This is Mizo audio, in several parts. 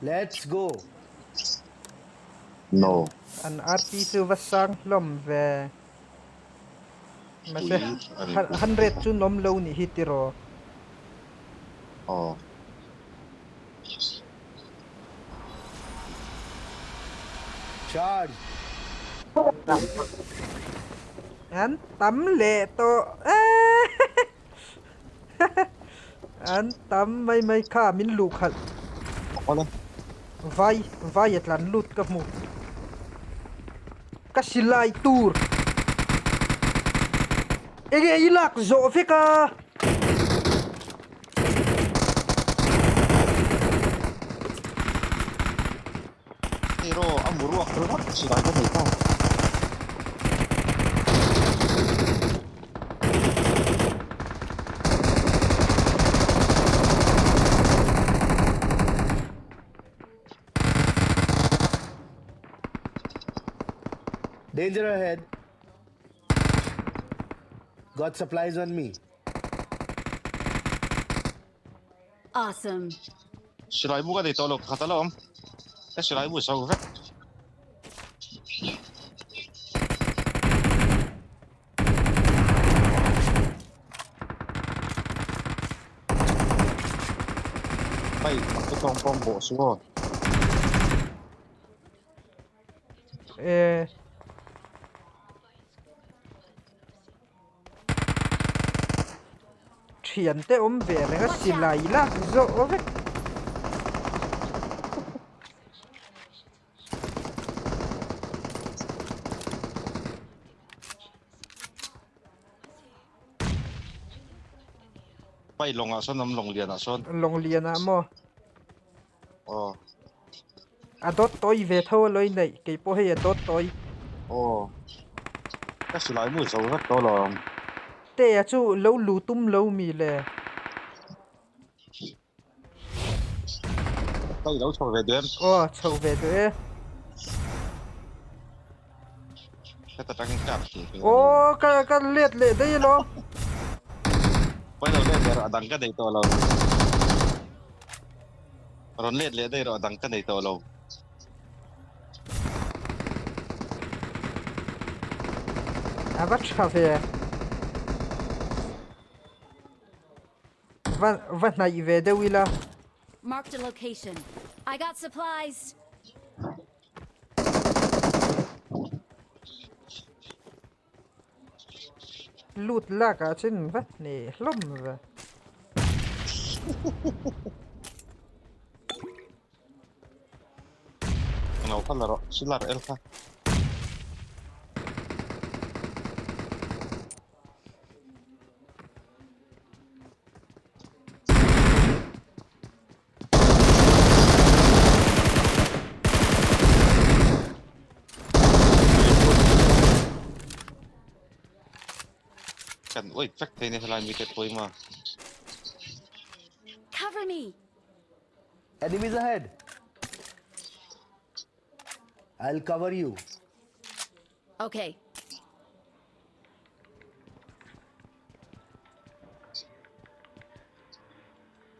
Let's go. No. An RP chu va sang hlawm ve. Mahse 100 chu nawm lo nih hi tiraw. Aw. Charge. An tam leh tawh e. An tam mai mai kha min luh khalh. Awle. Vai vai a tlan lut ka hmu. Ka silai tur. Enge i lak zawh vek a. Hero a mu ruak ringawt silai ka nei ta. Danger ahead. Got supplies on me. Awesome. Silai mu ka nei tawh lo khat ala awm. Ka silai mu zo vek. Hei, ka tawng pawng bawh su aw. Eh. Thian te awm ve reng a silai lak zawh vek. Pai lawngah sawn awm lawng lianah sawn. Lawng lianah maw? Aw. A dawt tawi ve tho a lawi neih kei pawh hei a dawt tawi. Aw. Ka silai mu zo vek tawh lo ang. Tea chu lo lu tum lo mi le. Ka i lo chho ve duh em? Aw chho ve duh e. Heta tangin kap ti. Aw ka ka let leh daih alawm. Pawi lo let leh rawh a dang ka nei tawh lo. Rawn let leh daih rawh a dang ka nei tawh lo. A va tha ve. Va va hnaih ve deuh ila. Marked a location. I got supplies. Lut lak ah chuan va hneh hlawm ve. Lo kha la rawh silar el kha. Kan oi vek thei ni helai mi te pawimawh. Cover me. Enemies ahead. I'll cover you. Okay.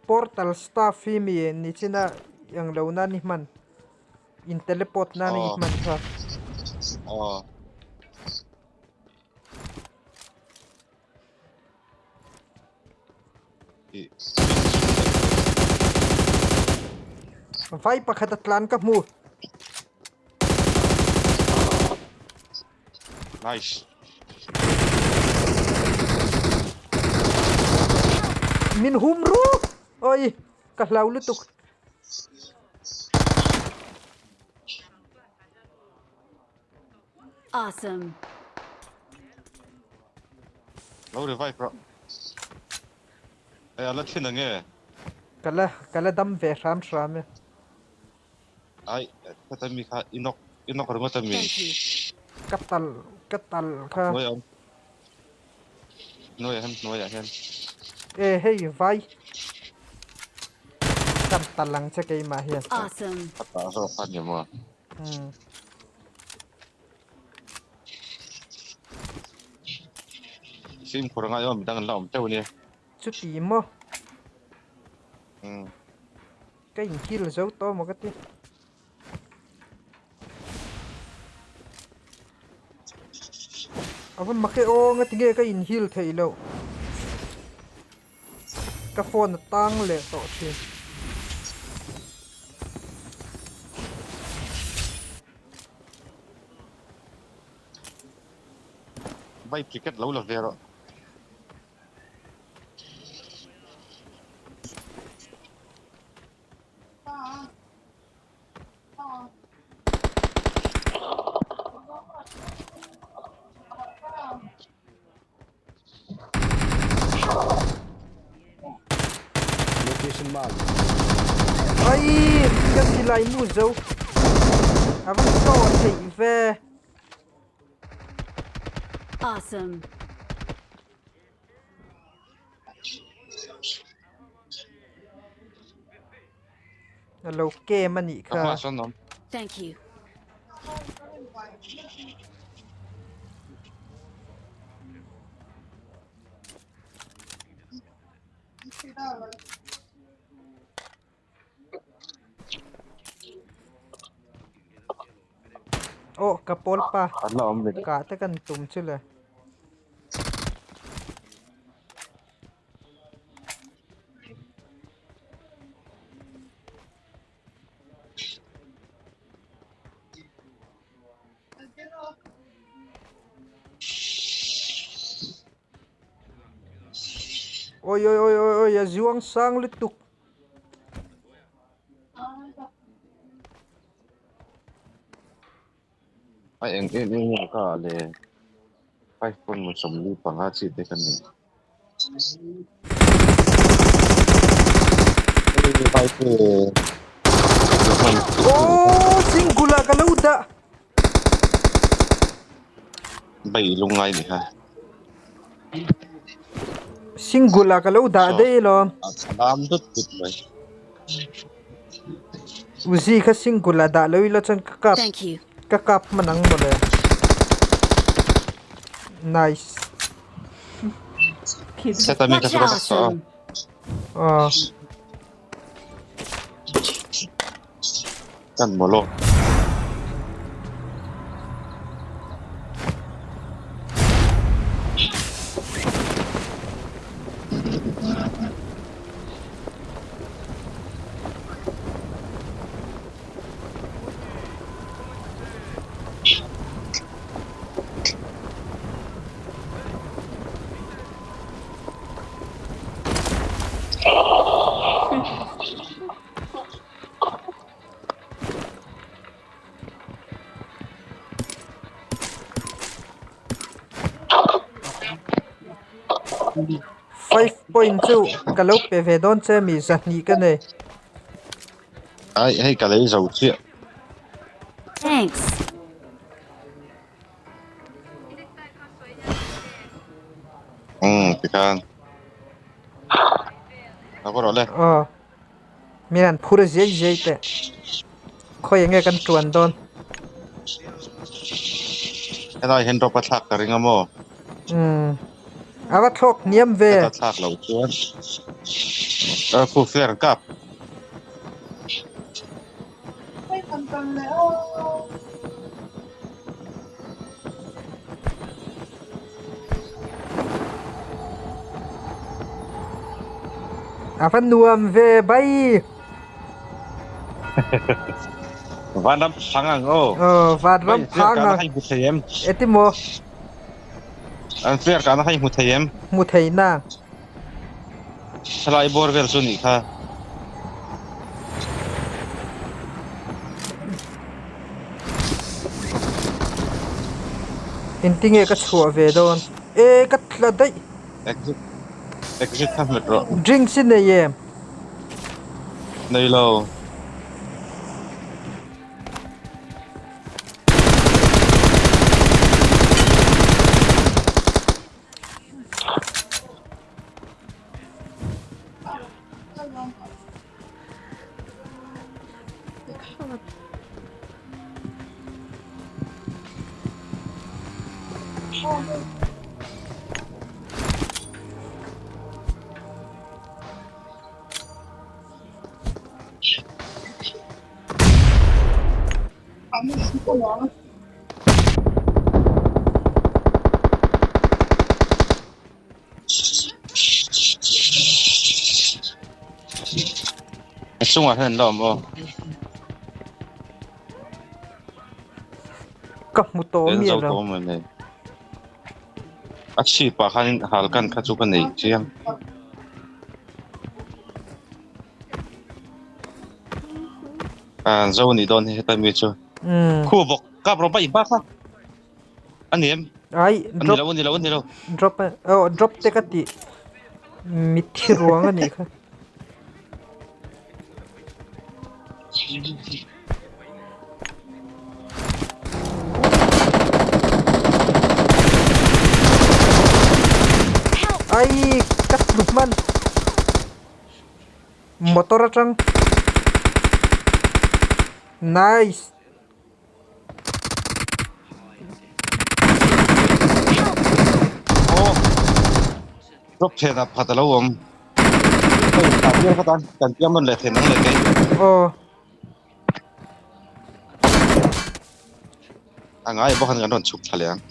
Portal staff hi mi ni china ang lo na ni hman. In teleport na ni hman kha. Aw. Vai pakhat a tlan ka hmu. Nice. Min hum ru. Oi, ka hlau lutuk. Awesome. Lo revive rawh. Ai ala thin ange. Kala kala dam ve hram hram e. Ai heta mi kha inok inok ringawt ami. Thank you. Ka tal ka tal kha. Hnuai awm. Hnuai ah hian hnuai ah hian. E hei vai. Kan tal ang che keimah hian. Awesome. Ka tah zawk kha ni maw. Hmm. Fimkhur angai awm midang an la awm teuh ania. Chuti maw? Hmm. Ka in heal zo tawh maw ka ti. A va mak e aw nga tinge ka in heal theih loh. Ka phone a tang leh tawh thin. Vai ticket lo la ve rawh. Location mark. Ai ka silai mu zo a va chaw theih ve. Awesome. A lo kem a nih kha. Thank you. Aw ka pawl pa kah te kan tum chu le. Oi oi oi oi oi a zuang sang lutuk. A eng em em nge ka le 5.45 chi te ka nei. Oh single ah ka lo dah. Bai lungai ni kha. Single ah ka lo dah daih alawm. Salam dut dut mai. Uzi kha single ah dah lo ila chuan ka kap Thank you. ka kap hman ang mawle. Nice. Set ami Watch ka out. sa Aw. Kan molo. Five point chu ka lo pe ve dawn che mi zahnih ka nei. Ai hei ka lei zo chiah. Thanks. Umm tikhan. A va rawh le. Aw. Mi han phur zai zai teh. Khawi enge kan tuan dawn. Helai hian drop a thlak ka ring a maw? Umm. A va thlawk hniam ve. Heta thlak lo chuan. A khu fair kap. A va nuam ve bai. Vanram phang ang aw. Aw vanram phang ang. Hei hmu thei em? Eti maw? An fair kana hei hmu thei em? Hmu thei na. Thalai bawr vel chu nih kha. Engtinge ka chhuah ve dawn? E ka tla daih. Exit exit kha hmet rawh. Drinks i nei em? Nei lo. A chungah hian an la awm aw. Ka hmu tawh En mi zo lo. tawh maw nei. A chhipah khanin hal kan kha chu ka nei chiang. Ah zo nih dawn hi heta mi chu. Umm. Khu bawk kap rawh pa i hma kha. A ni em? Ai A ni drop lo a ni lo a ni lo. Drop aw drop te ka tih mitthi ruang a nih kha. Ai ka tlu hman motor atang nice. Aw drop phen ah pakhat a lo awm hei tah pial kha tan kan piang nawn leh thei nang leh kei. Aw. A ngai bawk an kan rawn chhuk thla leh ang.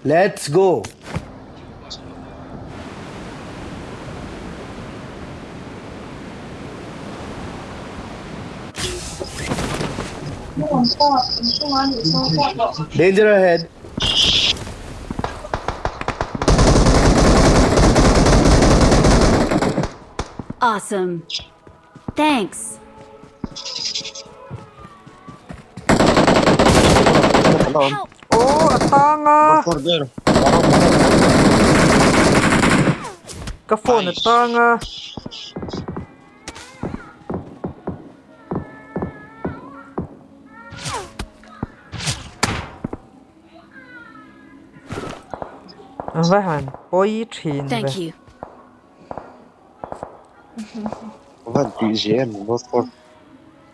Let's go. Danger ahead. Awesome. Thanks. Help! Aw a tang a. Ka phone a tang a. Va han pawi thin ve. Thank you. Van tih zia em North Port.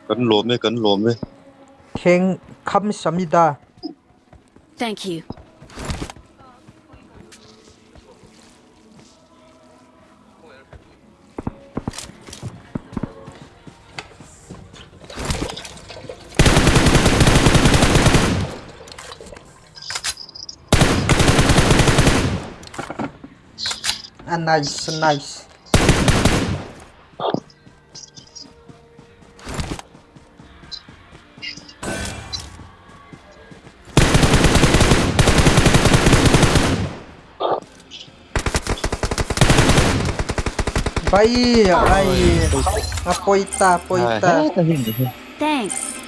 Kan lawm e kan lawm e. Theng kham samida. Thank you. A nice a nice. Vai ai a pawi ta pawi ta. Thanks.